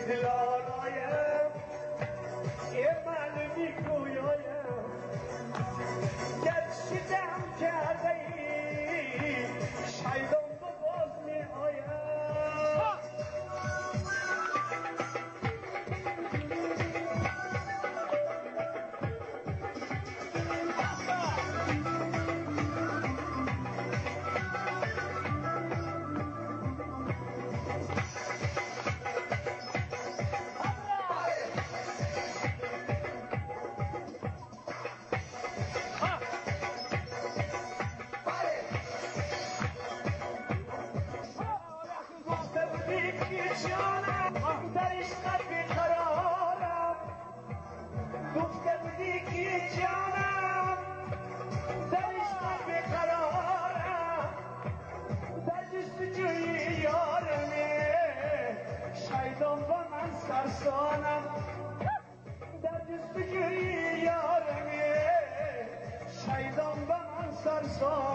دلالایم یه معلومی گویایم گرچه دم کرده ای شیدان به باز می آیم. جانم در عشقت بیقرارم، گفته بودی که جانم در عشقت بیقرارم، در جستجوی یارمه شیدان با من سرسانم، در جستجوی یارمه شیدان با من سرسانم.